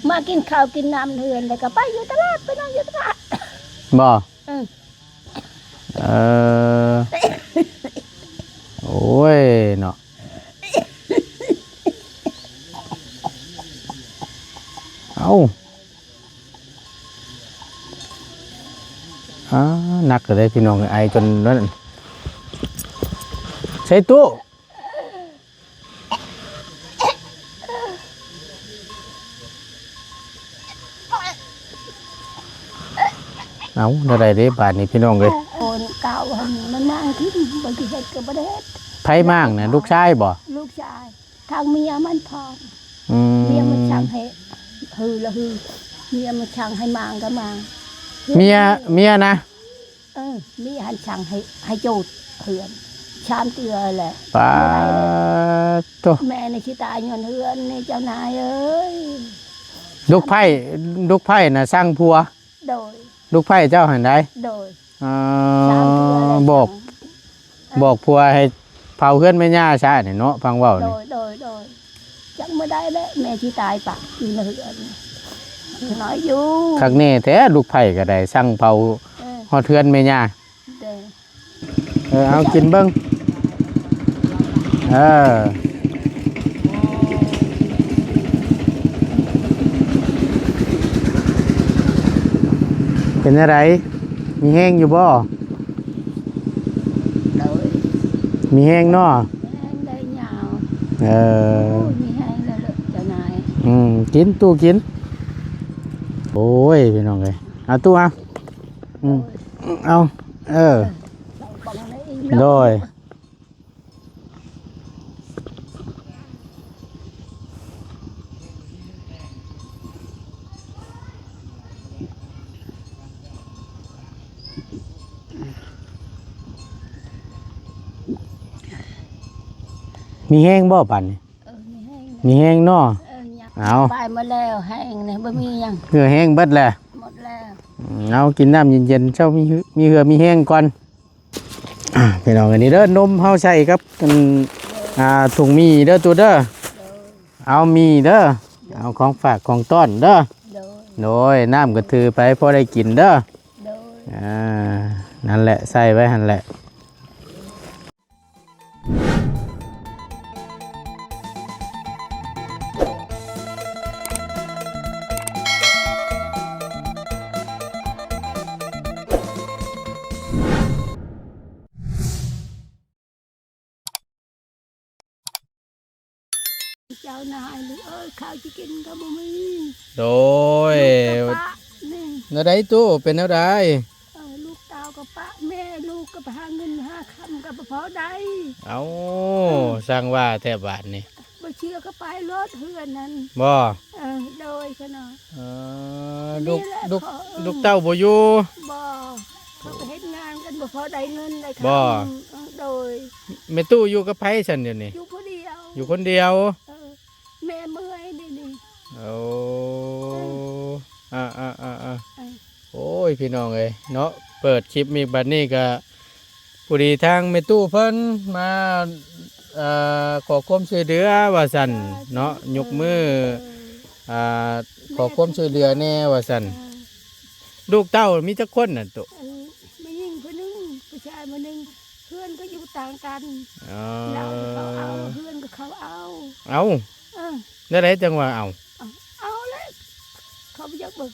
ມາກິນເຂົ້າກິນນ້ຳເຮືອນ ແລ້ວກໍໄປຢູ່ຕະຫຼາດ ໄປນອນຢູ່ຕະຫຼາດ. ບໍ່? ເອີ. ເອີ ໂອ້ຍເນາະ ເອົ້າ ອາ ໜັກເລີຍພີ່ນ້ອງເອີຍ ໄອຈົນນັ້ນ ໃສ່ຕູ້. ເອົ້າ ແນວໃດເດ້ບາດນີ້ພີ່ນ້ອງເອີຍ ຄົນເກົ່າຫັ້ນມັນມ້າງຖິ້ມ ບໍ່ຊິເຮັດກໍບໍ່ໄດ້ເຮັດ. ໃຜມ້າງນະ ລູກຊາຍບໍ່? ລູກຊາຍ ທາງເມຍມັນພ້ອມ. ອືມ ເມຍມັນສັ່ງໃຫ້ ຮືລະຮື ເມຍມັນສັ່ງໃຫ້ມ້າງກໍມ້າງ. ເມຍ ເມຍນະ? ເອີ ມີຫັ້ນສັ່ງໃຫ້ ໃຫ້ໂຈດເຮືອນສາມເທື່ອແຫຼະ. ປາໂທ້ ແມ່ນີ້ຊິຕາຍຍ້ອນເຮືອນນີ້ ເຈົ້ານາຍເອີຍ. ລູກໃພ້ ລູກໃພ້ນະສັ່ງຜົວ? ໂດຍ. ລູກໃພ້ເຈົ້າຫັ້ນໃດ? ໂດຍ. ເອີ ສາມເທື່ອແລ້ວ ບອກ ເອີ ບອກຜົວໃຫ້ເຜົາເຮືອນແມ່ຍ່າຊະນີ້ເນາະ ຟັງເວົ້ານີ້. ໂດຍ ໂດຍ ໂດຍ. ຈັກມື້ໃດແຫຼະ ແມ່ຊິຕາຍປະຢູ່ໃນເຮືອນ ນ້ອຍຢູ່. ຄັກແນ່ແທ້ ລູກໃພ້ກໍໄດ້ສັ່ງເຜົາ ເອີ ຮອດເຮືອນແມ່ຍ່າ. ເອີ ເອີ ເອົາກິນເບິ່ງ ເອີ. ເປັນຈັ່ງໃດ ມີແຮງຢູ່ບໍ່? ໂດຍ ມີແຮງເນາະ ມີແຮງໄດ້ຍາວ. ເອີ ໂອ້ຍ ມີແຮງແລ້ວເລີ້ເຈົ້ານາຍ. ອືມ ກິນຕູ້ກິນ. ໂອ້ຍ ພີ່ນ້ອງເອີຍ ເອົາຕູ້ເອົາ. ອືມ ເອົາ ເອີ ເອີ ໂດຍ. ມີແຮງບໍ່ປານນີ້? ເອີ ມີແຮງ ມີແຮງເນາະ. ເອີ ເອົາ ໄປໝົດແລ້ວ ແຮງນີ້ບໍ່ມີຫຍັງ ເຫື່ອແຮງເບິດແລ້ວ ໝົດແລ້ວ. ອືມ ເອົາ ກິນນ້ຳເຢັນໆ ເຈົ້າມີ ມີເຫື່ອມີແຮງກ່ອນ. ອ່າ ພີ່ນ້ອງ ອັນນີ້ເດີ ນົມເຮົາໃສ່ກັບ ອັນ ອ່າ ຖົງໝີ່ເດີຕູ້ເດີ. ໂດຍ ເອົາໝີ່ເດີ ໂດຍ ເອົາຂອງຝາກຂອງຕ້ອນເດີ. ໂດຍ ໂດຍ ນ້ຳກໍຖືໄປພໍໄດ້ກິນເດີ. ໂດຍ ອ່າ ນັ້ນແຫຼະ ໃສ່ໄວ້ຫັ້ນແຫຼະ. ເຈົ້ານາຍລູກເອີຍ ເຂົ້າຊິກິນກໍບໍ່ມີ. ໂດຍ ລູກກໍປະນີ້. ແນວໃດຕູ້ ເປັນແນວໃດ? ເອີ ລູກເຕົ້າກໍປະແມ່ ລູກກໍໄປຫາເງິນຫາຄຳກໍບໍ່ພໍໄດ້. ເອົ້າ ເອີ ຊ່າງວ່າແທ້ບາດນີ້. ບໍ່ເຊື່ອກໍໄປໂລດເຮືອນນັ້ນ. ບໍ່? ເອີ ໂດຍ ຂະນ້ອຍ. ເອີ ລູກ ລູກ ເອີ ລູກເຕົ້າບໍ່ຢູ່? ບໍ່ ເຂົາໄປເຮັດງານກັນ ບໍ່ພໍໄດ້ເງິນໄດ້ຄຳ. ບໍ່? ເອີ ໂດຍ. ແມ່ຕູ້ຢູ່ກັບໃຜຊັ້ນດຽວນີ້? ຢູ່ຜູ້ດຽວ. ຢູ່ຄົນດຽວ? ເອີ ແມ່ເມື່ອຍດຽວນີ້. ໂອ້ ເອີ ອາໆໆໆ ເອີ ໂອ້ຍ ພີ່ນ້ອງເອີຍເນາະ ເປີດຄລິບມີກບາດນີ້ກະ ພໍດີທາງແມ່ຕູ້ເພິ່ນມາ ເອີ ຂໍຄວາມຊ່ວຍເຫຼືອວ່າຊັ້ນເນາະ ຍົກມື ເອີ ອ່າ ຂໍຄວາມຊ່ວຍເຫຼືອແດ່ວ່າຊັ້ນ. ເອີ ລູກເຕົ້າມີຈັກຄົນນະຕູ້? ເອີ ແມ່ຍິງຜູ້ໜຶ່ງ ຜູ້ຊາຍຜູ້ໜຶ່ງ. ເຮືອນກໍຢູ່ຕ່າງກັນ. ອໍ ເຮົາກໍເຂົາເອົາ ເຮືອນກໍເຂົາເອົາ. ເອົ້າ ເອີ ແນວໃດຈັ່ງວ່າເອົາ? ເອົາ ເອົາແຫຼະ ເຂົາບໍ່ຢາກເບິ່ງ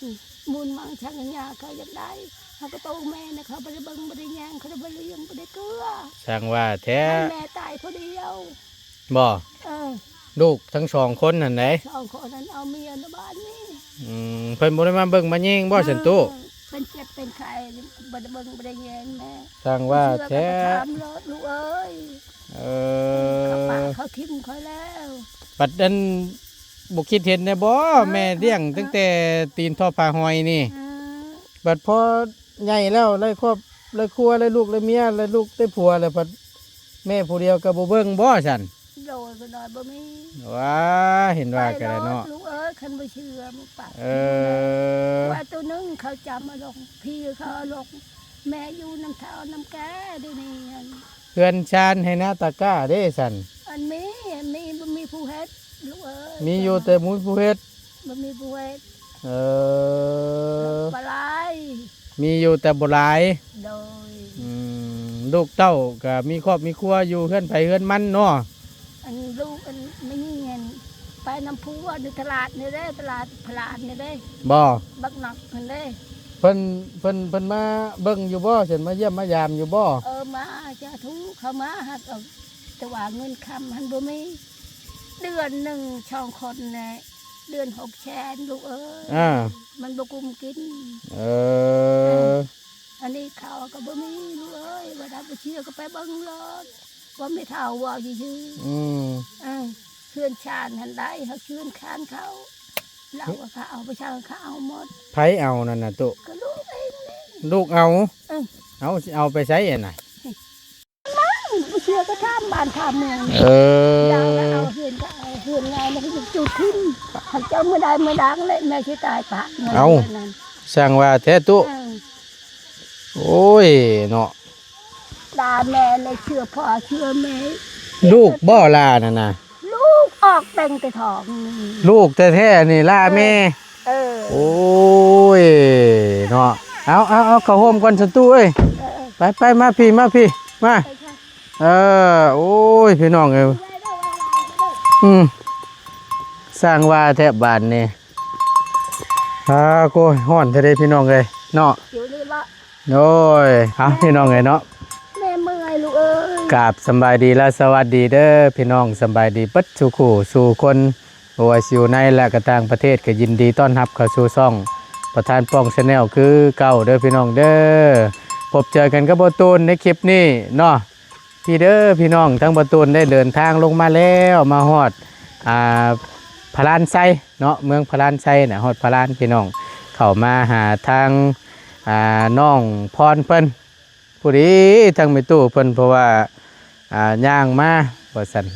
ມູນມັງສັງກະຍາ ເຂົາຢາກໄດ້ ເຮົາກໍໂຕແມ່ນະ ເຂົາບໍ່ໄດ້ເບິ່ງ ບໍ່ໄດ້ແຍງ ເຂົາບໍ່ໄດ້ລ້ຽງ ບໍ່ໄດ້ເກືອ. ຊ່າງວ່າແທ້ ແມ່ຕາຍຜູ້ດຽວ. ບໍ່? ເອີ ລູກທັງສອງຄົນຫັ້ນໃດ໋? ສອງຄົນນັ້ນເອົາເມຍນະບ້ານນີ້. ອືມ ເພິ່ນບໍ່ໄດ້ມາເບິ່ງມາແຍງບໍ່ຊັ້ນຕູ້? ເອີ ເພິ່ນເຈັບເປັນໄຂ້ ບໍ່ໄດ້ເບິ່ງບໍ່ໄດ້ແຍງແມ່. ຊ່າງວ່າແທ້ ເຊື່ອກໍໄປຖາມໂລດລູກເອີຍ. ເອີ ເຂົາປະເຂົາຖິ້ມຂ້ອຍແລ້ວ. ບັດນັ້ນບໍ່ຄິດເຫັນແດ່ບໍ່ ເອີ ແມ່ລ້ຽງ ເອີ ຕັ້ງແຕ່ຕີນທໍ່ພາຫອຍນີ້ ເອີ ບັດພໍໃຫຍ່ແລ້ວ ໄດ້ຄອບໄດ້ຄົວ ໄດ້ລູກໄດ້ເມຍ ໄດ້ລູກໄດ້ຜົວແລ້ວ ພັດແມ່ຜູ້ດຽວກໍບໍ່ເບິ່ງບໍ່ຊັ້ນ? ໂດຍ ບໍ່ນ້ອຍບໍ່ມີ. ວ້າ ເຫັນວ່າກໍໄດ້ເນາະ ໄປໂລດລູກເອີຍ ຄັນບໍ່ເຊື່ອ ເອີ ວ່າໂຕໜຶ່ງເຂົາຈຳເອົາລົງ ຜີເຂົາເອົາລົງ ແມ່ຢູ່ນຳເຖົ້ານຳແກ່ດຽວນີ້. ເຮືອນຊານໄຮ່ນາຕາກ້າເດ້ຊັ້ນ? ອັນມີ ມີ ບໍ່ມີຜູ້ເຮັດລູກເອີຍ. ມີຢູ່ແຕ່ບໍ່ມີຜູ້ເຮັດ. ບໍ່ມີຜູ້ເຮັດ. ເອີ ບໍ່ຫຼາຍ ມີຢູ່ແຕ່ບໍ່ຫຼາຍ. ໂດຍ ອືມ ລູກເຕົ້າກໍມີຄອບມີຄົວຢູ່ເຮືອນໃຜເຮືອນມັນເນາະ. ອັນລູກອັນແມ່ຍິງຫັ້ນໄປນຳຜົວຢູ່ຕະຫຼາດນີ້ເດ້ ຕະຫຼາດພະລານນີ້ເດ້. ບໍ່ ບັກນັກຫັ້ນເດ້. ເພິ່ນ ເພິ່ນ ເພິ່ນມາເບິ່ງຢູ່ບໍ່? ເພິ່ນມາຢ້ຽມມາຢາມຢູ່ບໍ່? ເອີ ມາ ສາທຸ ເຂົາມາ ຫາກເອົາ ແຕ່ວ່າເງິນຄຳຫັ້ນບໍ່ມີ ເດືອນໜຶ່ງສອງຄົນແນ່ ເດືອນຫົກແສນລູກເອີຍ. ອ່າ ມັນບໍ່ກຸ້ມກິນ. ເອີ ອັນນີ້ເຂົາກໍບໍ່ມີລູກເອີຍ ວ່າໄດ້ບໍ່ເຊື່ອກໍໄປເບິ່ງໂລດ ວ່າແມ່ເຖົ້າເວົ້າຊື່ໆ. ອືມ ເອີ ເຮືອນຊານຫັ້ນໄດ້ ເຮົາເຮືອນຄານເຂົາ ລາວວ່າເຂົາເອົາໄປຊ່າງເຂົາເອົາໝົດ. ໃຜເອົານັ້ນນະຕຸ? ກໍລູກເອງນີ້ ລູກເອົາ. ເອີ ເອົາ ຊິເອົາໄປໃສຫັ້ນນະ? ມັນບໍ່ເຊື່ອກໍຖາມບ້ານຖາມເມືອງ. ເອີ ລາວກໍເອົາເຮືອນ ກໍເອົາເຮືອນໃຫຍ່ ແລ້ວກໍຈຸດຖິ້ມ ເຂົາເຈົ້າມື້ໃດມື້ດັງແຫຼະ ແມ່ຊິຕາຍປະເງິນ. ເອົ້າ ນັ້ນ ຊ່າງວ່າແທ້ຕຸ. ເອີ ໂອ້ຍເນາະ ດ່າແມ່ເລີຍ ເຊື່ອພໍ່ເຊື່ອແມ່. ລູກບໍ່ລະນັ້ນນະ? ລູກອອກຕັ້ງແຕ່ທ້ອງນີ້ ລູກແທ້ໆນີ້ລະແມ່. ເອີ ໂອ້ຍເນາະ ເອົາ ເອົາ ເອົາ ເຂົ້າໂຮມກ່ອນສະຕູເອີຍ. ເອີ ເອີ ໄປ ໄປ ມາພີ້ ມາພີ້ ມາ. ເອີ ໂອ້ຍ ພີ່ນ້ອງເອີຍ ອືມ ຊ່າງວ່າແທ້ບາດນີ້. ອາ ໂອ້ຍ ຮ້ອນແທ້ເດ້ ພີ່ນ້ອງເອີຍເນາະ. ໂດຍ ເອົາ ພີ່ນ້ອງເອີຍເນາະ ແມ່ເມື່ອຍລູກເອີຍ. ກາບສຳບາຍດີ ແລະ ສະຫວັດດີເດີ ພີ່ນ້ອງ ສຳບາຍດີເບິດສູ່ຄູ່ສູ່ຄົນ ບໍ່ວ່າຊິຢູ່ໃນ ແລະ ກະຕ່າງປະເທດ ກໍຍິນດີຕ້ອນຮັບເຂົ້າສູ່ຊ່ອງປະທານປ້ອງ Channel ຄືເກົ່າເດີ ພີ່ນ້ອງເດີ. ພົບເຈີກັນກັບບ່າວຕູນໃນຄລິບນີ້ເນາະ. ພີ້ເດີ ພີ່ນ້ອງ ທາງບ່າວຕູນໄດ້ເດີນທາງລົງມາແລ້ວ ມາຮອດ ອ່າ ພະລານໄຊເນາະ ເມືອງພະລານໄຊນະ ຮອດພະລານ ພີ່ນ້ອງ ເຂົ້າມາຫາທາງ ອ່າ ນ້ອງພອນເພິ່ນ ພໍດີທາງແມ່ຕູ້ເພິ່ນ ເພາະວ່າ ອ່າ ຍ່າງມາວ່າຊັ້ນ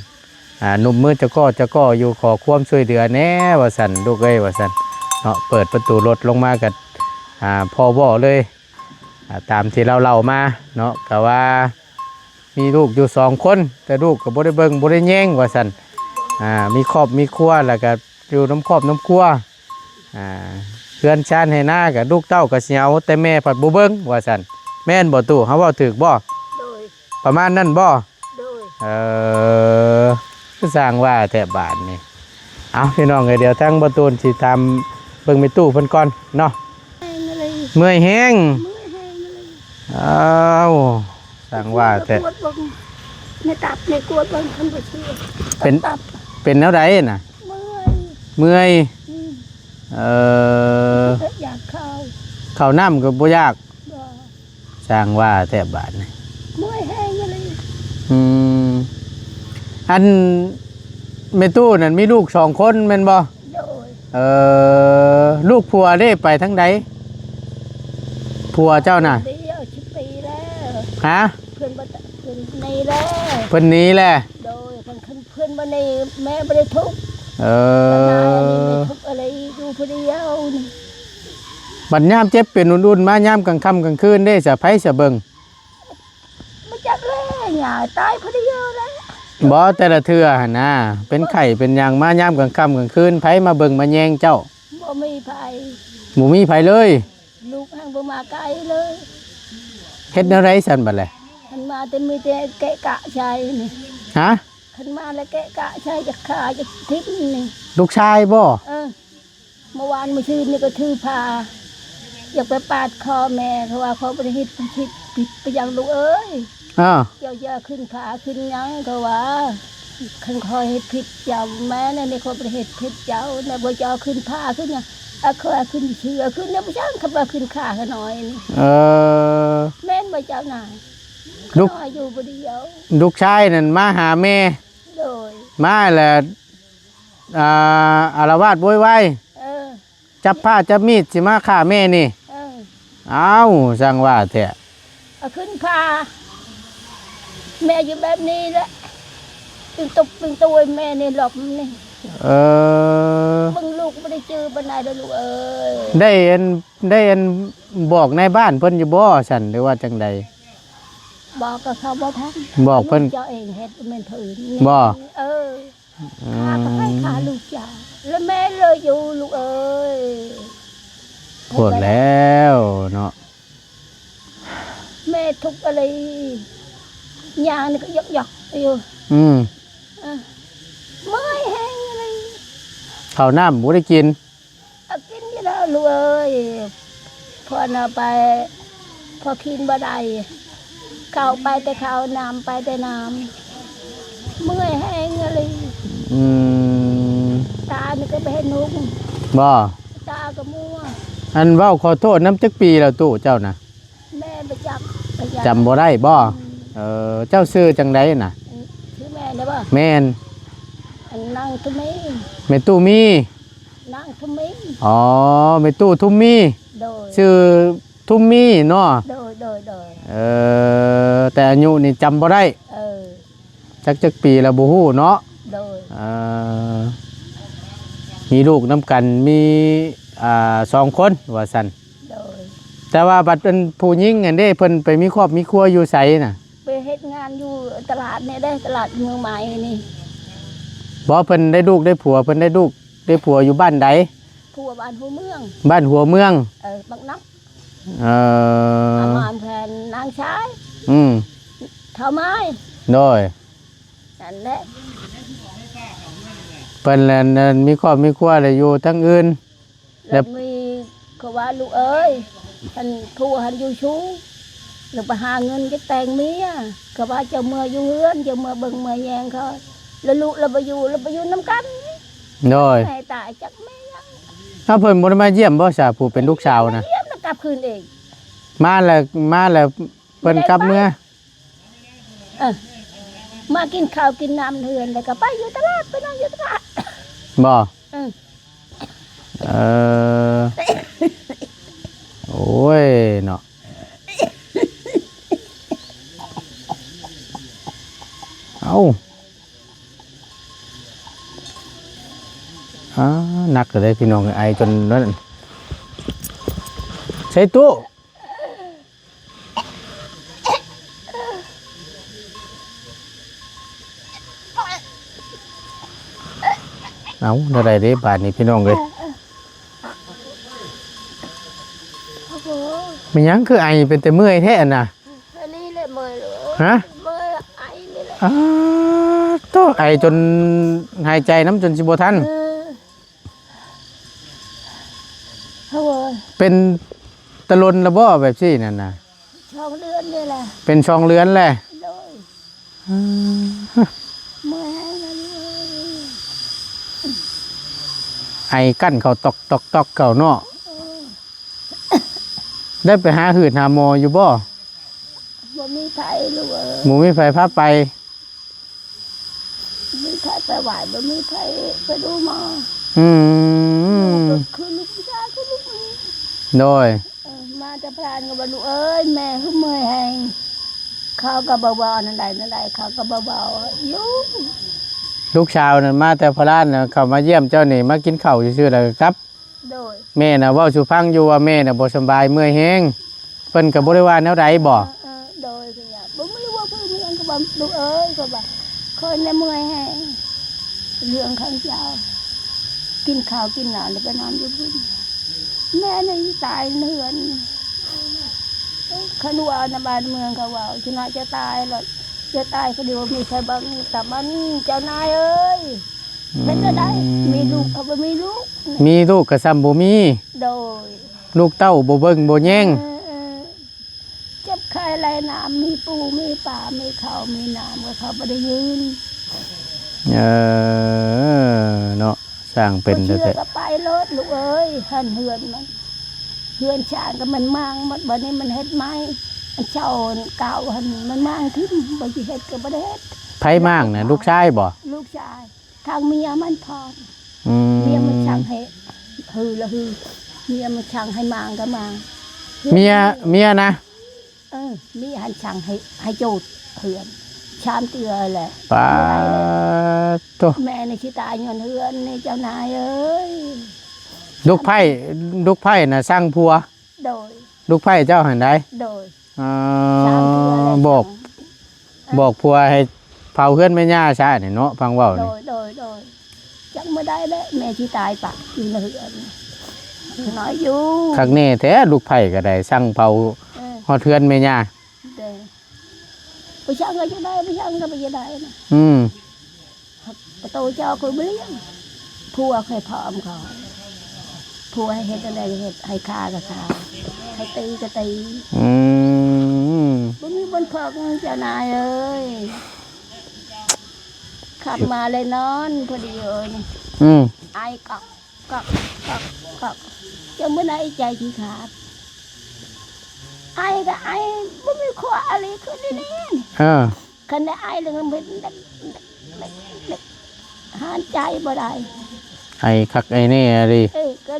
ອ່າ ນຸບມືຈະກໍຈະກໍຢູ່ ຂໍຄວາມຊ່ວຍເຫຼືອແດ່ວ່າຊັ້ນ ລູກເອີຍວ່າຊັ້ນເນາະ. ເປີດປະຕູລົດລົງມາກໍ ອ່າ ພໍເວົ້າເລີຍ ອ່າ ຕາມທີ່ລາວເລົ່າມາເນາະ ກໍວ່າມີລູກຢູ່ສອງຄົນ ແຕ່ລູກກໍບໍ່ໄດ້ເບິ່ງບໍ່ໄດ້ແຍງວ່າຊັ້ນ. ອ່າ ມີຄອບມີຄົວ ແລ້ວກໍຢູ່ນຳຄອບນຳຄົວ ອ່າ ເຮືອນຊານໄຮ່ນາກໍລູກເຕົ້າກໍຊິເອົາ ແຕ່ແມ່ພັດບໍ່ເບິ່ງວ່າຊັ້ນ ແມ່ນບໍ່ຕູ້? ເຮົາເວົ້າຖືກບໍ່? ໂດຍ ປະມານນັ້ນບໍ່? ໂດຍ ເອີ ຄືຊ່າງວ່າແທ້ບາດນີ້. ເອົາ ພີ່ນ້ອງເອີຍ ດຽວທາງບ່າວຕູນຊິຖາມເບິ່ງແມ່ຕູ້ເພິ່ນກ່ອນເນາະ. ເມື່ອຍແຮງ ເມື່ອຍແຮງ. ອ້າວ ຊ່າງວ່າແທ້ ກວດເບິ່ງໃນຕັບ ໃນກວດເບິ່ງ ຄັນບໍ່ເຊື່ອ ເປັນ ຕັບ ເປັນແນວໃດນະ? ເມື່ອຍ ເມື່ອຍ. ອືມ ເອີ ຢາກເຂົ້າ ເຂົ້ານ້ຳກໍບໍ່ຢາກ. ບໍ່ ຊ່າງວ່າແທ້ບາດນີ້ ເມື່ອຍແຮງອີ່ຫຼີ. ອືມ ອັນແມ່ຕູ້ນັ້ນມີລູກສອງຄົນແມ່ນບໍ່? ໂດຍ ເອີ ລູກຜົວເດ້ໄປທາງໃດ? ຜົວເຈົ້ານະ? ດຽວສິບປີແລ້ວ. ຮະ? ເພິ່ນບໍ່ ເພິ່ນໜີແລ້ວ ເພິ່ນໜີແລ້ວ. ໂດຍ ຄັນ ຄັນເພິ່ນບໍ່ໜີ ແມ່ບໍ່ໄດ້ທຸກ. ເອີ ແມ່ທຸກອະໄລ ຢູ່ຜູ້ດຽວນີ້. ບັດຍາມເຈັບເປັນອຸ່ນໆມາ ຍາມກາງຄ່ຳກາງຄືນເດ້ ສະໃຜສະເບິ່ງ? ບໍ່ຈັກແລ້ວ ຍາຕາຍຜູ້ດຽວແລ້ວ. ບໍ່ ແຕ່ລະເທື່ອຫັ້ນນະ ເປັນໄຂ້ເປັນຫຍັງມາ ຍາມກາງຄ່ຳກາງຄືນ ໃຜມາເບິ່ງມາແຍງເຈົ້າ? ບໍ່ມີໃຜ ບໍ່ມີໃຜເລີຍ. ລູກຫັ້ນບໍ່ມາໃກ້ເລີຍ. ເຮັດແນວໃດຊັ້ນບັດແລະ? ຄັນມາແຕ່ມີແຕ່ແກະກະໃສ່ນີ້. ຮະ? ຄັນມາແລ້ວແກະກະໃສ່ ຈະຂ້າຈະຖິ້ມນີ້. ລູກຊາຍບໍ່? ເອີ. ເມື່ອວານມື້ຊືນນີ້ກໍຖືພາ ຢາກໄປປາດຄໍແມ່ ເຂົາວ່າ ເຂົາບໍ່ໄດ້ເຮັດຜິດ ຜິດໄປຫຍັງລູກເອີຍ. ອ້າວ ເຈົ້າຢ່າຂຶ້ນພາຂຶ້ນຫຍັງ ເຂົາວ່າ ຄັນຂ້ອຍເຮັດຜິດເຈົ້າ ແມ່ນແນວນີ້ ຂ້ອຍບໍ່ໄດ້ເຮັດຜິດເຈົ້າ ແນວບໍ່ເຈົ້າຂຶ້ນພາຂຶ້ນຫຍັງ ອາ ຂ້ອຍຂຶ້ນເຊື່ອຂຶ້ນແນວບໍ່ຊ່າງ ຄັນວ່າຂຶ້ນຂ້າຂ້ານ້ອຍນີ້. ເອີ ແມ່ນບໍ່ເຈົ້ານາຍ? ລູກ ຂ້ານ້ອຍຢູ່ຜູ້ດຽວ. ລູກຊາຍນັ້ນມາຫາແມ່. ໂດຍ ມາແລ້ວ ອ່າ ອາລະວາດໂວຍວາຍ. ເອີ ຈັບພ້າຈັບມີດຊິມາຂ້າແມ່ນີ້. ເອີ ອ້າວ ຊ່າງວ່າແທ້. ເອົາຂຶ້ນພາ ແມ່ຢູ່ແບບນີ້ແຫຼະ ຕຶງຕຸບຕຶງຕຸຍແມ່ນີ້ ລອບນີ້. ເອີ ເບິ່ງລູກບໍ່ໄດ້ຈື່ປານໃດເດີລູກເອີຍ. ໄດ້ອັນ ໄດ້ອັນບອກນາຍບ້ານເພິ່ນຢູ່ບໍ່ຊັ້ນ ຫຼືວ່າຈັ່ງໃດ? ບອກກໍເຂົາບໍ່ທັນ ບອກເພິ່ນ ເຈົ້າເອງເຮັດແມ່ນເພິ່ນ. ບໍ່? ເອີ. ອືມ ຂ້າກໍໄປຂ້າລູກເຈົ້າ. ແລ້ວແມ່ເລີຍຢູ່ລູກເອີຍ ໂພດແລ້ວເນາະ ແມ່ທຸກອີ່ຫຼີ ຍ່າງນີ້ກໍຢອກໆຢູ່ ອືມ ເອີ ເມື່ອຍແຮງອີ່ຫຼີ ເຂົ້ານ້ຳບໍ່ໄດ້ກິນ ເອົາກິນຢູ່ແລ້ວລູກເອີຍ ພໍນະໄປ ພໍກິນບໍ່ໄດ້ ເຂົ້າໄປແຕ່ເຂົ້າ ນ້ຳໄປແຕ່ນ້ຳ ເມື່ອຍແຮງອີ່ຫຼີ ອືມ ຕານີ້ກໍບໍ່ເຫັນຮຸ່ງ ບໍ່ ຕາກໍມົວ ອັນເວົ້າຂໍໂທດນຳຈັກປີແລ້ວຕູ້ເຈົ້ານະ ແມ່ບໍ່ຈັກ ຈຳບໍ່ໄດ້ບໍ່? ອືມ ເອີ ເຈົ້າຊື່ຈັ່ງໃດນະ? ອືມ ຊື່ແມ່ນະບໍ່? ແມ່ນ ອັນນາງທຸມມີ ແມ່ຕູ້ມີ ນາງທຸມມີ ອໍ ແມ່ຕູ້ທຸມມີ ໂດຍ ຊື່ທຸມມີເນາະ ໂດຍ ໂດຍ ໂດຍ ເອີ ແຕ່ອາຍຸນີ້ຈຳບໍ່ໄດ້ ເອີ ຈັກ ຈັກປີແລ້ວບໍ່ຮູ້ເນາະ ໂດຍ ເອີ ມີລູກນຳກັນ ມີ ອ່າ ສອງຄົນວ່າຊັ້ນ ໂດຍ ແຕ່ວ່າບັດເປັນຜູ້ຍິງຫັ້ນເດ້ ເພິ່ນໄປມີຄອບມີຄົວຢູ່ໃສນະ? ໄປເຮັດງານຢູ່ຕະຫຼາດນີ້ເດ້ ຕະຫຼາດເມືອງໃໝ່ນີ້ ບໍ່ ເພິ່ນໄດ້ລູກໄດ້ຜົວ ເພິ່ນໄດ້ລູກໄດ້ຜົວຢູ່ບ້ານໃດ? ຜົວບ້ານຫົວເມືອງ ບ້ານຫົວເມືອງ ເອີ ບັກນັກ ເອີ ອາມານແຜ່ນນາງຊາຍ ອືມ ເຖົ້າໄມ້ ໂດຍ ນັ້ນແຫຼະ ເພິ່ນແລະ ມີຄອບມີຄົວແລ້ວຢູ່ທາງອື່ນ ແລ້ວມີ ເຂົາວ່າ ລູກເອີຍ ອັນ ຜົວຫັ້ນຢູ່ຊູ ແລ້ວໄປຫາເງິນຈະແຕ່ງເມຍ ເຂົາວ່າ ເຈົ້າເມືອຢູ່ເຮືອນ ເຈົ້າເມືອເບິ່ງເມືອແຍງເຂົາ ແລ້ວລູກລະບໍ່ຢູ່ ລະໄປຢູ່ນຳກັນ ໂດຍ ແມ່ຕາຍຈັກແມ່ຍັງ ເອົາ ເພິ່ນບໍ່ໄດ້ມາຢ້ຽມບໍ່ຊະ ຜູ້ເປັນລູກສາວນະ? ມາຢ້ຽມແລ້ວກັບຄືນເອງ ມາແລ້ວ ມາແລ້ວ ເພິ່ນກັບເມືອ ເອີ ມາກິນເຂົ້າກິນນ້ຳເຮືອນ ແລ້ວກໍໄປຢູ່ຕະຫຼາດ ໄປນອນຢູ່ຕະຫຼາດ ບໍ່? ອືມ ເອີ ໂອ້ຍເນາະ ເອົ້າ ອ່າ ໜັກເລີຍພີ່ນ້ອງ ໄອຈົນນັ້ນ ໃສ່ຕູ້ ເອົາ ແນວໃດເດ້ບາດນີ້ພີ່ນ້ອງເອີຍ ແມ່ນຫຍັງຄືໄອເປັນແຕ່ເມື່ອຍແທ້ນະ? ອັນນີ້ແຫຼະເມື່ອຍເລີຍ ຮະ? ເມື່ອຍໄອນີ້ແຫຼະ ອ້າ ໂທ້ ໄອຈົນຫາຍໃຈນຳຈົນຊິບໍ່ທັນ ເອີ. ໂອ້ຍ ເປັນແຕ່ດົນລະບໍ່ແບບຊີ້ນັ້ນນະ? ສອງເດືອນນີ້ແຫຼະ ເປັນສອງເດືອນແລ້ວ ໂດຍ ອືມ ເມື່ອຍແຮງເລີຍ ໄອກັ້ນເຂົ້າຕອກໆໆເຂົ້າເນາະ ເອີ ໄດ້ໄປຫາຫືດຫາໝໍຢູ່ບໍ່? ບໍ່ມີໃຜລູກເອີຍ ບໍ່ມີໃຜພາໄປ ບໍ່ມີໃຜໄປໄຫວ້ ບໍ່ມີໃຜໄປດູໝໍ ອືມ ລູກກໍຄືລູກຜູ້ຊາຍຄືລູກຜູ້ຍິງ ໂດຍ ເອີ ມາແຕ່ພະລານກໍວ່າ ລູກເອີຍ ແມ່ຄືເມື່ອຍແຮງ ເຂົາກໍບໍ່ເວົ້າແນວໃດແນວໃດ ເຂົາກໍບໍ່ເວົ້າຢູ່ ລູກສາວນັ້ນມາແຕ່ພະລານນະ ເຂົາມາຢ້ຽມເຈົ້ານີ້ ມາກິນເຂົ້າຊື່ໆ ແລ້ວກໍກັບ ໂດຍ ແມ່ນະເວົ້າສູ່ຟັງຢູ່ວ່າແມ່ນະບໍ່ສະບາຍເມື່ອຍແຮງ ເພິ່ນກໍບໍ່ໄດ້ວ່າແນວໃດບໍ່? ເອີ ເອີ ໂດຍ ກໍຢາກ ບໍ່ມີວ່າເພິ່ນມີຫຍັງກໍບອກ ລູກເອີຍ ຂ້ອຍວ່າ ຂ້ອຍນະເມື່ອຍແຮງ ເລື່ອງຂອງເຈົ້າ ກິນເຂົ້າກິນນ້ຳແລ້ວໄປນອນຢູ່ພຸ້ນ ແມ່ນະຕາຍເຮືອນ ຄັນວ່ານະບ້ານເມືອງເຂົາເວົ້າ ຊິໜ້ອຍຈະຕາຍລະ ຈະຕາຍຄົນດຽວ ບໍ່ມີໃຜເບິ່ງ ຕາມັນ ເຈົ້ານາຍເອີຍ. ເຮັດແນວໃດ ອືມ ມີລູກກໍບໍ່ມີລູກ ມີລູກກໍຊ້ຳບໍ່ມີ ໂດຍ ລູກເຕົ້າບໍ່ເບິ່ງບໍ່ແຍງ ເອີ ເອີ ເຈັບໄຂ້ໄຫຼນ້ຳ ມີປູມີປາ ມີເຂົ້າມີນ້ຳ ກໍເຂົາບໍ່ໄດ້ຢືນ ເອີ ເນາະ ຊ່າງເປັນແທ້ໆ ກໍໄປໂລດລູກເອີຍ ຫັ້ນເຮືອນມັນ ເຮືອນຊານກໍມັນມ້າງໝົດ ບັດນີ້ມັນເຮັດໃໝ່ ອັນເຊົ່າເກົ່າຫັ້ນມັນມ້າງຖິ້ມ ບໍ່ຊິເຮັດກໍບໍ່ໄດ້ເຮັດ ໃຜມ້າງນະ ລູກຊາຍບໍ່? ລູກຊາຍ ທາງເມຍມັນພ້ອມ ອືມ ເມຍມັນສັ່ງໃຫ້ ຮືລະຮື ເມຍມັນສັ່ງໃຫ້ມ້າງກໍມ້າງ ເມຍ ເມຍນະ ເອີ ເມຍຫັ້ນສັ່ງໃຫ້ ໃຫ້ໂຈດເຮືອນ ສາມເທື່ອແຫຼະ ປາດໂທ້ ແມ່ນີ້ຊິຕາຍຍ້ອນເຮືອນນີ້ ເຈົ້ານາຍເອີຍ ລູກໃພ້ ລູກໃພ້ນະສັ່ງຜົວ ໂດຍ ລູກໃພ້ເຈົ້າຫັ້ນໃດ ໂດຍ ອ່າ ສາມເທື່ອແລ້ວ ບອກ ເອີ ບອກຜົວໃຫ້ເຜົາເຮືອນແມ່ຍ່າຊະນີ້ເນາະ ຟັງເວົ້ານີ້ ໂດຍ ໂດຍ ໂດຍ ຈັກມື້ໃດແຫຼະແມ່ຊິຕາຍປະຢູ່ໃນເຮືອນ ນ້ອຍຢູ່. ຄັກແນ່ແທ້ ລູກໃພ້ກໍໄດ້ສັ່ງເຜົາ ເອີ ຮອດເຮືອນແມ່ຍ່າ. ເດ້ ບໍ່ຊ່າງກໍຈະໄດ້ ບໍ່ຊ່າງກໍບໍ່ຈະໄດ້ນະ. ອືມ ປະຕູເຈົ້າກໍບໍ່ລ້ຽງ ຜົວໃຫ້ພ້ອມເຂົາ ຜົວໃຫ້ເຮັດອັນໃດກໍເຮັດ ໃຫ້ຂ້າກໍຂ້າ ໃຫ້ຕີກໍຕີ. ອືມ ບໍ່ມີບ່ອນພັກເຈົ້ານາຍເອີຍ. ຂັບມາເລີຍນອນພໍດີເອີຍ. ອືມ ໄອກອກກອກກອກກອກ ຈະມື້ໃດໃຈຊິຂາດ ໄອກໍໄອ ບໍ່ມີຄົວອາລີຄືນີ້. ເອີ ຄັນໄດ້ໄອແລ້ວມັນເປັນ ຫານໃຈບໍ່ໄດ້ ໄອຄັກໄອແນ່ອີ່ຫຼີ. ເອີ ກໍ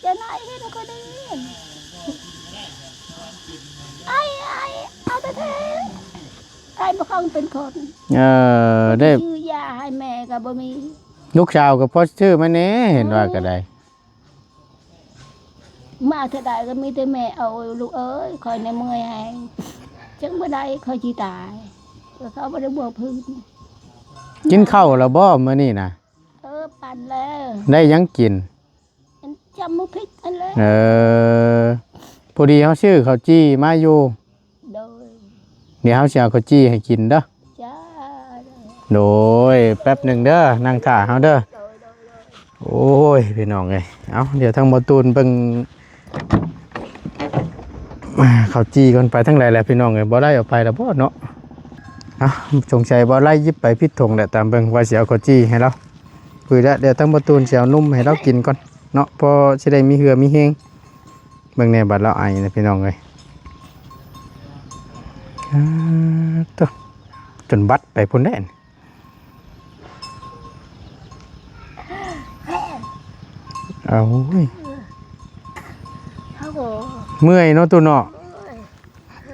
ຈະໄອເຫັນຄົນອື່ນ ໄອ ໄອ ເອົາແທ້ໆ ໄອບໍ່ຄ່ອຍເປັນຄົນ. ເອີ ໄດ້ຊື້ຢາໃຫ້ແມ່ກໍບໍ່ມີ. ລູກສາວກໍພໍຊື້ມາແດ່ ເຫັນວ່າກໍໄດ້ ມາເທື່ອໃດກໍມີແຕ່ແມ່ເອົາ. ລູກເອີຍ ຂ້ອຍນີ້ເມື່ອຍແຮງ ຈັ່ງບໍ່ໄດ້ຂ້ອຍຊິຕາຍ ເຂົາບໍ່ໄດ້ບວກພື້ນ. ກິນເຂົ້າແລ້ວບໍ່ມື້ນີ້ນະ? ເອີ ປັນແລ້ວ. ໄດ້ຫຍັງກິນ? ອັນຈຳໝາກພິກຫັ້ນແຫຼະ. ເອີ ພໍດີເຮົາຊື້ເຂົ້າຈີ່ມາຢູ່. ໂດຍ ດຽວເຮົາຊິເອົາເຂົ້າຈີ່ໃຫ້ກິນເດີ. ຈ້າ ໂດຍ ແປັບໜຶ່ງເດີ ນັ່ງຖ້າເຮົາເດີ. ໂດຍ ໂດຍ ໂດຍ. ໂອ້ຍ ພີ່ນ້ອງເອີຍ ເອົາ ດຽວທາງບໍ່ຕູນເບິ່ງ ອ່າ ເຂົ້າຈີ່ກ່ອນ. ໄປທາງໃດແຫຼະພີ່ນ້ອງເອີຍ ບໍ່ໄດ້ເອົາໄປແລ້ວບໍ່ເນາະ? ເອົ້າ ສົງໄສບໍ່ໄດ້ຫຍິບໄປຜິດຖົງແຫຼະ ຕາມເບິ່ງວ່າຊິເອົາເຂົ້າຈີ່ໃຫ້ລາວ. ຄືແລ້ວ ດຽວທາງບໍ່ຕູນຊິເອົານົມໃຫ້ລາວກິນກ່ອນເນາະ ພໍຊິໄດ້ມີເຫື່ອມີແຮງ. ເບິ່ງແດ່ ບັດລາວໄອນະພີ່ນ້ອງເອີຍ. ອາ ໂທ້ ຈົນບັດໄປພຸ້ນແດ່. ເອົາ ເມື່ອຍເນາະຕູ້ເນາະ.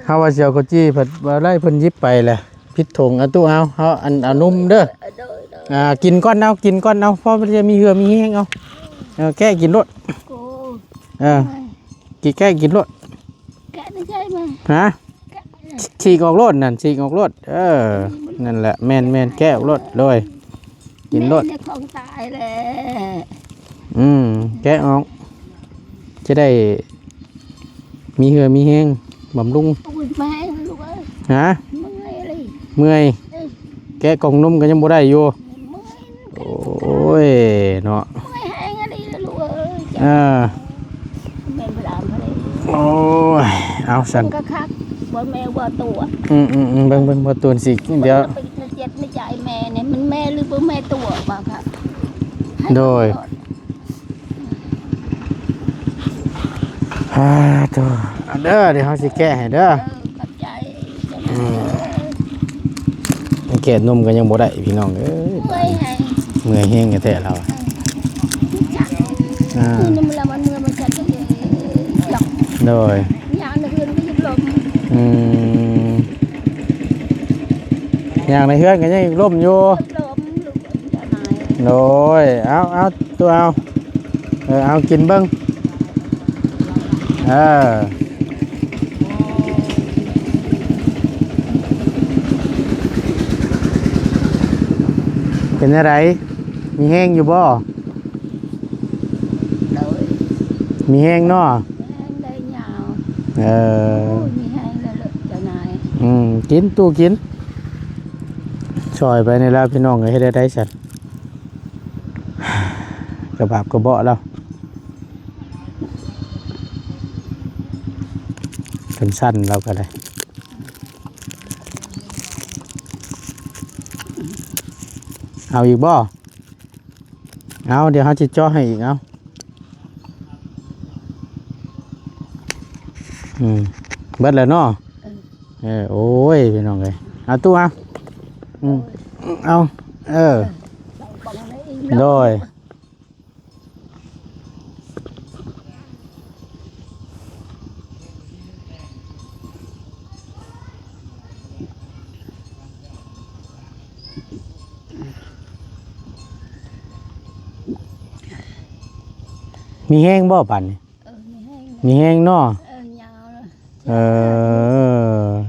ເຮົາວ່າຊິເອົາເຂົ້າຈີ່ ເພິ່ນບໍ່ໄດ້ ເພິ່ນຫຍິບໄປແລ້ວ ຜິດຖົງ. ເອົາຕູ້ ເອົາ ເຮົາ ອັນ ເອົານົມເດີ. ເອີ ໂດຍ ໂດຍ. ອ່າ ກິນກ່ອນເອົາ ກິນກ່ອນເອົາ ພໍມັນຈະມີເຫື່ອມີແຮງເອົາ. ເອີ ແກະກິນໂລດ. ໂອ້ ເອີ ກິນ ແກະກິນໂລດ. ແກະໃນໃຈມາ ຮະ? ແກະ ສີກອອກໂລດນັ້ນ ສີກອອກໂລດ. ເອີ ນັ້ນແຫຼະ ແມ່ນໆ ແກະອອກໂລດ. ໂດຍ ກິນໂລດ. ແມ່ນຂອງຕາຍແຫຼະ. ອືມ ແກະອອກ ຈະໄດ້ມີເຫື່ອມີແຮງ ບຳລຸງ. ໂອ້ຍ ແມ່ລູກເອີຍ ຮະ? ເມື່ອຍເລີຍ ເມື່ອຍ. ເອີ ແກະກ່ອງນົມກໍຍັງບໍ່ໄດ້ຢູ່. ເມື່ອຍ ໂອ້ຍເນາະ ເມື່ອຍແຮງອີ່ຫຼີລູກເອີຍ. ເອີ ແມ່ນບໍ່ໄດ້ ໂອ້ຍ ເອົາຊັ້ນ ເບິ່ງຄັກໆ ບໍ່ແມ່ນບໍ່ຕົວະ. ອືມໆໆ ເບິ່ງໆ ບໍ່ຕົວະຊິ ດຽວ ໃນຈິດໃນໃຈແມ່ນີ້ ມັນແມ່ຫຼືບໍ່ແມ່ຕົວະບໍ່ຄະ? ໂດຍ. ອ່າ ໂທ້ ເດີ ດຽວເຮົາຊິແກະໃຫ້ເດີ. ເອີ ຂອບໃຈ. ອືມ ແກະນົມກໍຍັງບໍ່ໄດ້ພີ່ນ້ອງເອີຍ. ເມື່ອຍແຮງ ເມື່ອຍແຮງແທ້ໆລາວ. ເອີ ອ່າ ຄືນຳລາວມັນເມື່ອຍມັນຈັດເອງ. ໂດຍ ຍ່າງໃນເຮືອນກໍຍັງລົ້ມ. ອືມ ຍ່າງໃນເຮືອນກໍຍັງລົ້ມຢູ່. ໂດຍ ເອົາ ເອົາ ຕູ້ເອົາ ເອີ ເອົາ ກິນເບິ່ງ ເອີ. ເປັນຈັ່ງໃດ ມີແຮງຢູ່ບໍ່? ໂດຍ ມີແຮງເນາະ. ແຮງໄດ້ຍາວ ເອີ ໂອ້ຍ ມີແຮງແລ້ວເລີະເຈົ້ານາຍ. ອືມ ກິນຕູ້ກິນ ຊ່ອຍໄປນີ້ລະພີ່ນ້ອງເອີຍ. ເຮັດໄດ້ໃດຊັ້ນ ກະບາບກະເບາະລາວ ຈົນສັ່ນລາວກໍໄດ້. ເອົາອີກບໍ່? ເອົາ ດຽວເຮົາຊິເຈາະໃຫ້ອີກ. ເອົາ ອືມ ເບິດແລ້ວເນາະ. ເອີ ເອີ ໂອ້ຍ ພີ່ນ້ອງເອີຍ ເອົາຕູ້ ເອົາ ອືມ ເອົາ ເອີ ເອີ ໂດຍ. ມີແຮງບໍ່ບາດນີ້? ເອີ ມີແຮງ ມີແຮງເນາະ. ເອີ ຍາວ. ເອີ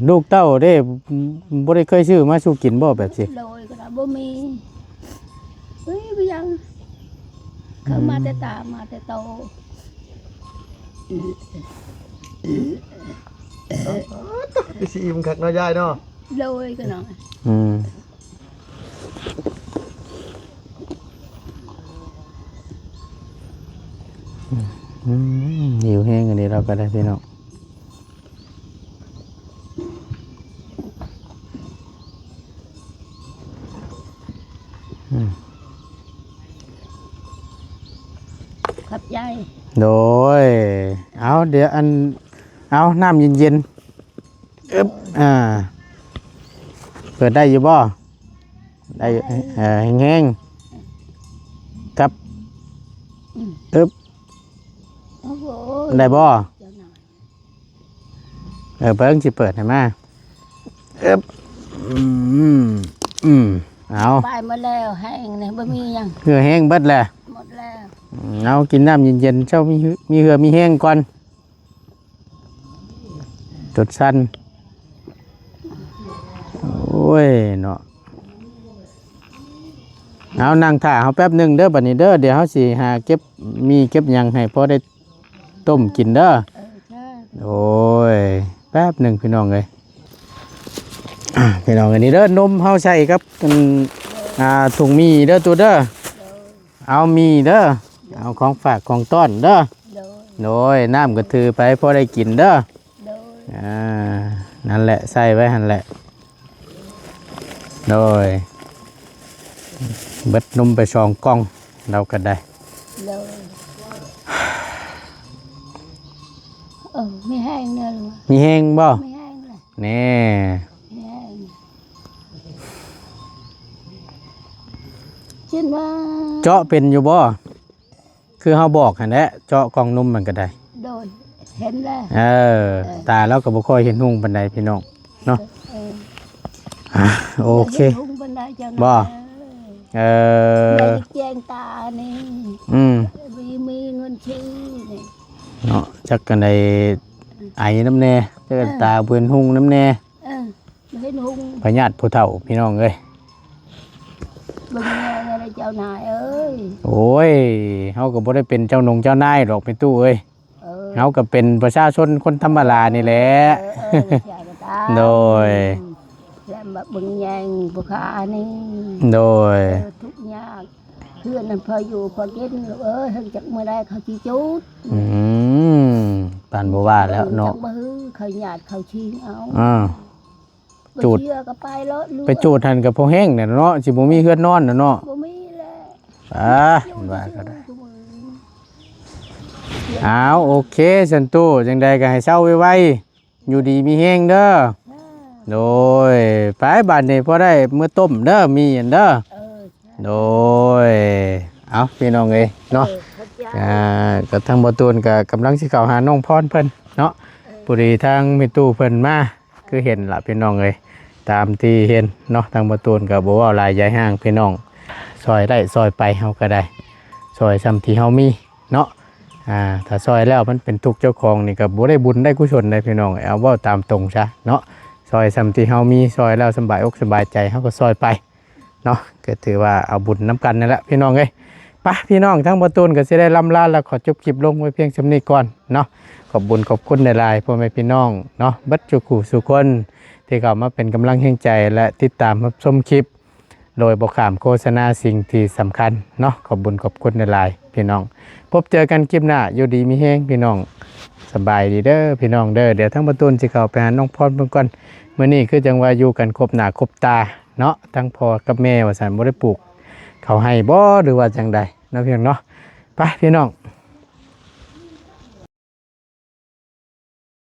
ລູກເຕົ້າເດ້ ບໍ່ໄດ້ເຄີຍຊື້ມາສູ່ກິນບໍ່ແບບຊີ້? ໂດຍ ກໍບໍ່ມີ. ເອີຍ ບໍ່ຍັງ ເຂົາມາແຕ່ຕາ ມາແຕ່ໂຕ. ຄືຊິອີ່ມຄັກເນາະຍາຍເນາະ. ໂດຍ ກໍນ້ອຍ. ອືມ ອືມ ຫິວແຮງອັນນີ້ລາວກໍໄດ້ພີ່ນ້ອງ. ອືມ ຂອບໃຈ. ໂດຍ ເອົາ ດຽວອັນ ເອົາ ນ້ຳເຢັນໆ. ອຶບ ອ່າ ເປີດໄດ້ຢູ່ບໍ່? ໄດ້ຢູ່. ເອີ ແຮງໆ ກັບ ອືມ ອຶບ ໂອ້ໂຫ ໄດ້ບໍ່? ເຈົ້ານາຍ ເອີ ເບິ່ງ ຊິເປີດໃຫ້ມາ. ອຶບ ອືມ ອືມ ເອົາ ໄປໝົດແລ້ວ ແຮງນີ້ ບໍ່ມີຫຍັງ ເຫື່ອແຮງເບິດແລ້ວ ໝົດແລ້ວ. ອືມ ເອົາ ກິນນ້ຳເຢັນໆ ເຈົ້າມີ ມີເຫື່ອມີແຮງກ່ອນ. ຈົດສັ່ນ ໂອ້ຍເນາະ. ເອົາ ນັ່ງຖ້າເຮົາແປັບໜຶ່ງເດີ ບັດນີ້ເດີ ດຽວເຮົາຊິຫາເກັບໝີ່ເກັບຫຍັງໃຫ້ພໍໄດ້ຕົ້ມກິນເດີ. ເອີ ໂອ້ຍ ແປັບໜຶ່ງພີ່ນ້ອງເອີຍ. ພີ່ນ້ອງ ອັນນີ້ເດີ ນົມເຮົາໃສ່ກັບ ອັນ ອ່າ ຖົງໝີ່ເດີ ຕູ້ເດີ. ເອົາໝີ່ເດີ ເອົາຂອງຝາກຂອງຕ້ອນເດີ. ໂດຍ ໂດຍ ນ້ຳກໍຖືໄປພໍໄດ້ກິນເດີ. ໂດຍ ອ່າ ນັ້ນແຫຼະ ໃສ່ໄວ້ຫັ້ນແຫຼະ. ໂດຍ ເບິດນົມໄປສອງກ່ອງ ລາວກໍໄດ້. ໂດຍ ເອີ ມີແຮງເດີ ມີແຮງບໍ່? ມີແຮງແຫຼະ ແນ່ ມີແຮງ. ເຊັ່ນວ່າ ເຈາະເປັນຢູ່ບໍ່? ຄືເຮົາບອກຫັ້ນແຫຼະ ເຈາະກ່ອງນົມມັນກໍໄດ້. ໂດຍ ເຫັນແລ້ວ. ເອີ ເອີ ຕາລາວກໍບໍ່ຄ່ອຍເຫັນຮຸ່ງປານໃດພີ່ນ້ອງເນາະ. ເອີ ອ່າ ໂອເຄ ເຫັນຮຸ່ງປານໃດເຈົ້ານາຍ. ບໍ່ ເອີ ເອີ ແຈ້ງຕານີ້. ອືມ ມີ ມີເງິນຊື້ນີ້ເນາະ. ຈັກອັນໃດ ໄອນຳແດ່ ຈັກອັນ ເອີ ຕາບໍ່ເຫັນຮຸ່ງນຳແດ່. ເອີ ບໍ່ເຫັນຮຸ່ງ ພະຍາດຜູ້ເຖົ້າພີ່ນ້ອງເອີຍ. ເບິ່ງແດ່ເດີເຈົ້ານາຍເອີຍ. ໂອ້ຍ ເຮົາກໍບໍ່ໄດ້ເປັນເຈົ້ານົງເຈົ້ານາຍດອກແມ່ຕູ້ເອີຍ. ເອີ ເຮົາກໍເປັນປະຊາຊົນຄົນທຳມະດານີ້ແຫຼະ. ເອີ ເອີ ໂດຍ ອືມ ແລະມາເບິ່ງແຍງຜູ້ຂ້ານີ້. ໂດຍ ເອີ ທຸກຍາກ ເຮືອນນັ້ນພໍຢູ່ພໍກິນ ລູກເອີຍ ເຖິງຈັກມື້ໃດເຂົາຊິຈູດ. ອືມ ປານບໍ່ວ່າແລ້ວເນາະ. ຈັກບໍ່ຮືເຂົາຍາດເຂົາຊິງເອົາ. ອ່າ ຈູດ ບໍ່ເຊື່ອກໍໄປໂລດລູກ ໄປຈູດຫັ້ນກໍພໍແຮງແຫຼະເນາະ ຊິບໍ່ມີເຮືອນນອນແຫຼະເນາະ. ບໍ່ມີແຫຼະ. ອ່າ ວ່າກໍໄດ້. ອ້າວ ໂອເຄ ສັນຕູ ຈັ່ງໃດກໍໃຫ້ເຊົາໄວໆ ຢູ່ດີມີແຮງເດີ. ໂດຍ ໄປ ບາດນີ້ພໍໄດ້ມື້ຕົ້ມເດີ ມີອັນເດີ. ໂດຍ ເອົ້າ ພີ່ນ້ອງເອີຍເນາະ. ເອີ ຂອບໃຈ. ອ່າ ກໍທາງບໍ່ຕູນກໍກຳລັງຊິເຂົ້າຫານ້ອງພອນເພິ່ນເນາະ. ເອີ ພໍດີທາງແມ່ຕູ້ເພິ່ນມາ ຄືເຫັນລະພີ່ນ້ອງເອີຍ ຕາມທີ່ເຫັນເນາະ. ທາງບໍ່ຕູນກໍບໍ່ເວົ້າຫຼາຍຢາຍຫ່າງພີ່ນ້ອງ ຊ່ອຍໄດ້ຊ່ອຍໄປ ເຮົາກໍໄດ້ຊ່ອຍສ່ຳທີ່ເຮົາມີເນາະ. ອ່າ ຖ້າຊ່ອຍແລ້ວມັນເປັນທຸກເຈົ້າຂອງນີ້ ກໍບໍ່ໄດ້ບຸນໄດ້ກຸສົນໃດພີ່ນ້ອງ. ເອົາເວົ້າຕາມຕົງຊະເນາະ ຊ່ອຍສ່ຳທີ່ເຮົາມີ ຊ່ອຍແລ້ວສະບາຍອົກສະບາຍໃຈ ເຮົາກໍຊ່ອຍໄປ ເນາະ ກໍຖືວ່າເອົາບຸນນຳກັນນັ້ນແຫຼະພີ່ນ້ອງເອີຍ. ໄປພີ່ນ້ອງ ທາງບໍ່ຕູນກໍຊິໄດ້ລ່ຳລາ ແລະ ຂໍຈົບຄລິບລົງໄວ້ພຽງສ່ຳນີ້ກ່ອນເນາະ. ຂອບບຸນຂອບຄຸນຫຼາຍໆ ພໍ່ແມ່ພີ່ນ້ອງເນາະ ເບິດສູ່ຄູ່ສູ່ຄົນ ທີ່ເຂົ້າມາເປັນກຳລັງແຮງໃຈ ແລະ ຕິດຕາມຮັບຊົມຄລິບ ໂດຍບໍ່ຂ້າມໂຄສະນາສິ່ງທີ່ສຳຄັນເນາະ. ຂອບບຸນຂອບຄຸນຫຼາຍໆ ພີ່ນ້ອງ. ພົບເຈີກັນຄລິບໜ້າ ຢູ່ດີມີແຮງພີ່ນ້ອງ. ສະບາຍດີເດີພີ່ນ້ອງເດີ. ດຽວທາງປະຕູນຊິເຂົ້າໄປຫານ້ອງພອນເພິ່ນກ່ອນ. ມື້ນີ້ຄືຈັ່ງວ່າຢູ່ກັນຄົບໜ້າຄົບຕາເນາະ ທັງພໍ່ກັບແມ່ວ່າຊັ້ນ. ບໍ່ໄດ້ປູກເຂົ້າໄຮ່ບໍ່ ຫຼືວ່າຈັ່ງໃດເນາະ ພີ່ນ້ອງເນາະ. ໄປພີ່ນ້ອງ